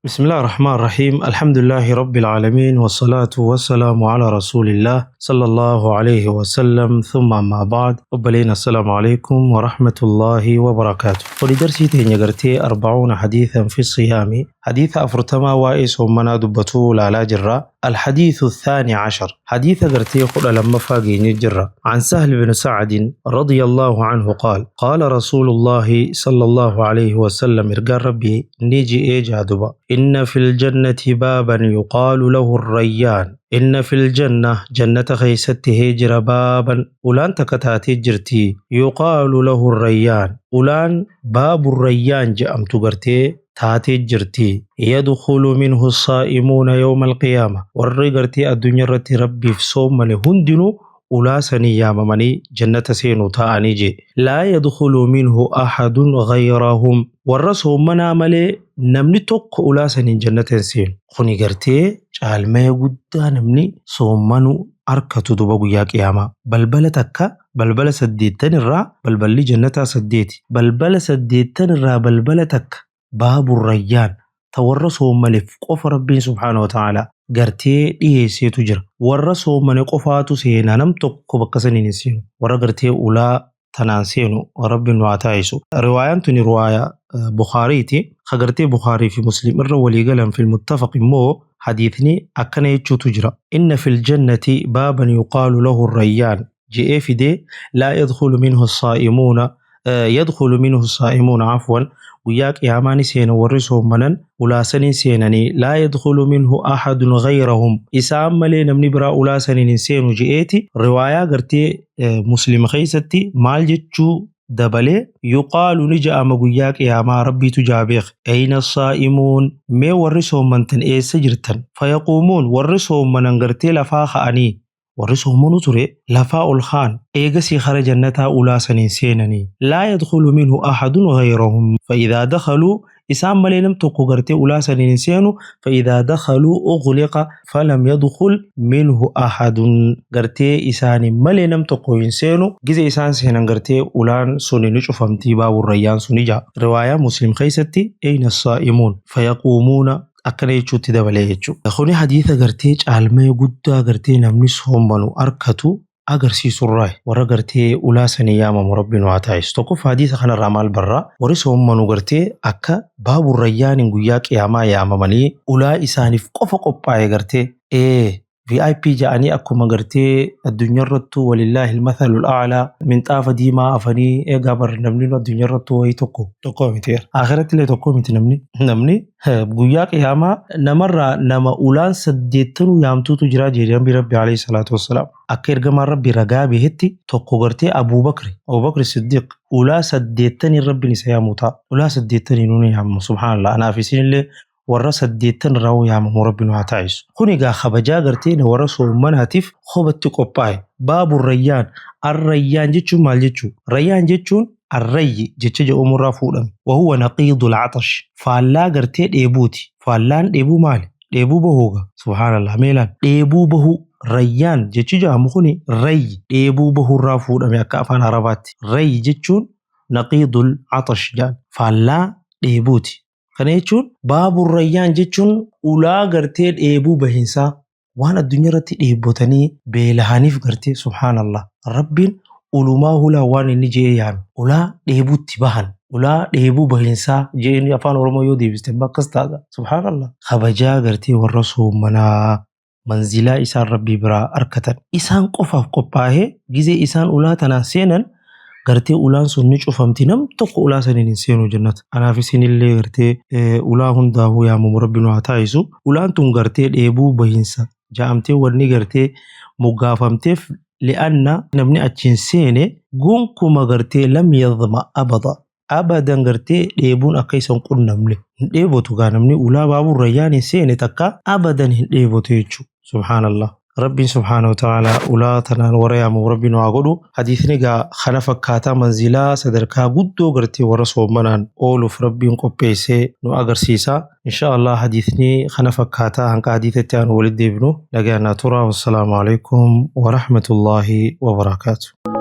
بسم الله الرحمن الرحيم، الحمد لله رب العالمين، والصلاة والسلام على رسول الله صلى الله عليه وسلم، ثم أما بعد. وبلينا السلام عليكم ورحمة الله وبركاته. ولدرسي تهنيا قرتي 40 حديثا في الصيام، حديث 40 waa'ee soomanaa dubbatu laalaa jirra. الحديث الثاني عشر، حديث قرتي قل لما فاقين جرة. عن سهل بن سعد رضي الله عنه قال: قال رسول الله صلى الله عليه وسلم، ergaan Rabbii ni je'e jaaduba: إن في الجنة بابا يقال له الريان. إن في الجنة، jannata keessatti jira، بابا، ulaan takka taatee jirti، يقال له الريان، ulaan باب الريان je'amtu gartee taatee jirti. يدخل منه الصائمون يوم القيامة. Warri gartee addunyaa irratti Rabbiif soomane hundinuu ulaa sanii yaamamanii jannata seenuu ta'anii jee. لا يدخل منه أحد غيرهم. Warra soomanaa malee namni tokko ulaa saniin jannata hin seenu. Kuni gartee caalmaya guddaa namni soomanu arkatu duba guyyaa qiyaamaa. Balbala takka, balbala 80 irraa, balballi jannataa 8. Balbala 80 irraa balbala takka، باب الريان، ta warra soomaneef qofa Rabbiin سبحانه وتعالى gartee dhiyeesseetu jira. Warra soomane qofaatu seenaa, nam tokko bakka saniin hin seenu. Warra gartee ulaa tanaan seenu Rabbiin nu haa taasisu. Riwaayaan tuni riwaayaa Bukaariiti. Ka gartee Bukaarii fi Muslim irra walii galan في المتفق immoo hadiisni akkana jechuutu jira. إن في الجنة بابا يقال له الريان je'ee fidee، لا يدخل منه الصائمون، يدخل منه الصائمون، عفوا، guyyaa qiyaamaa ni seena warri soomanan ulaa saniin seenanii، لا يدخل منه أحد غيرهم، isaan malee namni biraa ulaa saniin hin seenu je'eeti. Riwaayaa gartee Muslima keessatti maal jechuu dabalee? يقال، ni ja'ama guyyaa qiyaamaa, Rabbiitu jaabeek: أين الصائمون؟ Mee warri soomantan eessa jirtan? فيقومون، warri soomanan gartee lafaa ka'anii, warri soomanu ture lafaa ol ka'an. Eegasii kara jannataa ulaa saniin seenanii، لا يدخل منه أحد غيرهم، فإذا دخلوا، isaan malee nam tokko gartee ulaa saniin hin seenu، فإذا دخلوا أغلق فلم يدخل منه أحد. Gartee isaanii malee nam tokko hin seenu. Gize isaan seenan gartee ulaan suni ni cufamtii، باب الريان suni jaa. Riwaayaa Muslim keessatti أين الصائمون فيقومون akkana jechuutti dabalee jechuudha. Kuni hadiisa gartee caalmee guddaa gartee namni soomanu arkatu agarsiisurraa, warra gartee ulaa sanii yaamamu Rabbiin waa taasisu. Tokkoffaa, hadiisa kanarraa maal barraa? Warri soomanu gartee akka باب الريان iin guyyaa qiyaamaa yaamamanii ulaa isaaniif qofa qophaa'e gartee VIP ja'anii, akkuma gartee addunyaarrattuu ولله المثل الأعلى minxaafa diimaa afanii. Eegaa bar namni addunyaarrattuu wayii tokko tokko miti. Akhiratti illee tokko miti namni. Namni guyyaa qiyaamaa namarraa nama ulaan 80nuu yaamtuutu jira jedhan Rabbi عليه الصلاة والسلام. Akka ergamaan Rabbi ragaa bahetti tokko gartee Abuubakri, Abuubakri Siddiq, ulaa 80nii Rabbiin isa yaamuu ta'a. Ulaa 80nii nuuni yaamamu، سبحان الله. Anaaf isinillee warra 80 irraa yaamamu Rabbi nu haa taasisu. Kun egaa kabajaa gartee warra soomanaatiif qobatti qophaa'e. باب الريان. الريان jechuun maal jechuu? ريان jechuun الري jecha jedhamurraa fuudhame. وهو نقيض العطش. Faallaa gartee dheebuuti. Faallaan dheebuu maali? Dheebuu bahuuga. سبحان الله, meelaan. Dheebuu bahuu. ريان jechi jedhamu kuni ري, dheebuu bahuurraa fuudhame akka afaan Arabaatti. ري jechuun نقيض العطش jedhan. Faallaa dheebuuti. Kana jechuun باب الريان jechuun ulaa gartee dheebuu bahinsaa, waan addunyaa irratti dheebotanii beelahaniif gartee، سبحان الله, Rabbiin ulumaa hulaa waan inni je'ee yaame ulaa dheebuutti bahan, ulaa dheebuu bahinsaa je'een. Afaan Oromoo yoo deebiste akkas ta'a، سبحان الله. Kabajaa gartee warra soomanaa, manzilaa isaan Rabbii biraa arkatan isaan qofaaf qophaa'ee, gizee isaan ulaa tanaan seenan gartee ulaan sun ni cufamti, nam tokko ulaa saniin hin seenu jannata. Kanaaf isinillee gartee ulaa hundaafuu yaamamu Rabbi nu haa taasisu. Ulaan tun gartee dheebuu bahinsa ja'amtee wanni gartee moggaafamteef li'anna namni achiin seene gonkuma gartee لم يظمأ أبدا أبدا, gartee dheebuun akka isa hin qunnamne, hin dheebotu gaa. Namni ulaa باب الريان hin seene takka abadan hin dheebotu jechuudha. سبحان الله. Rabbiin سبحانه وتعالى ulaa tanaan warra yaamamu Rabbiin nu haa godhu. Hadiisni egaa kana fakkaataa, manzilaa sadarkaa guddoo gartee warra soomanaan ooluuf Rabbiin qopheessee nu agarsiisa. إن شاء الله hadiisni kana fakkaataa, hanqa hadiisatti aanu walitti deebinu nagaan naa tura. والسلام عليكم ورحمة الله وبركاته.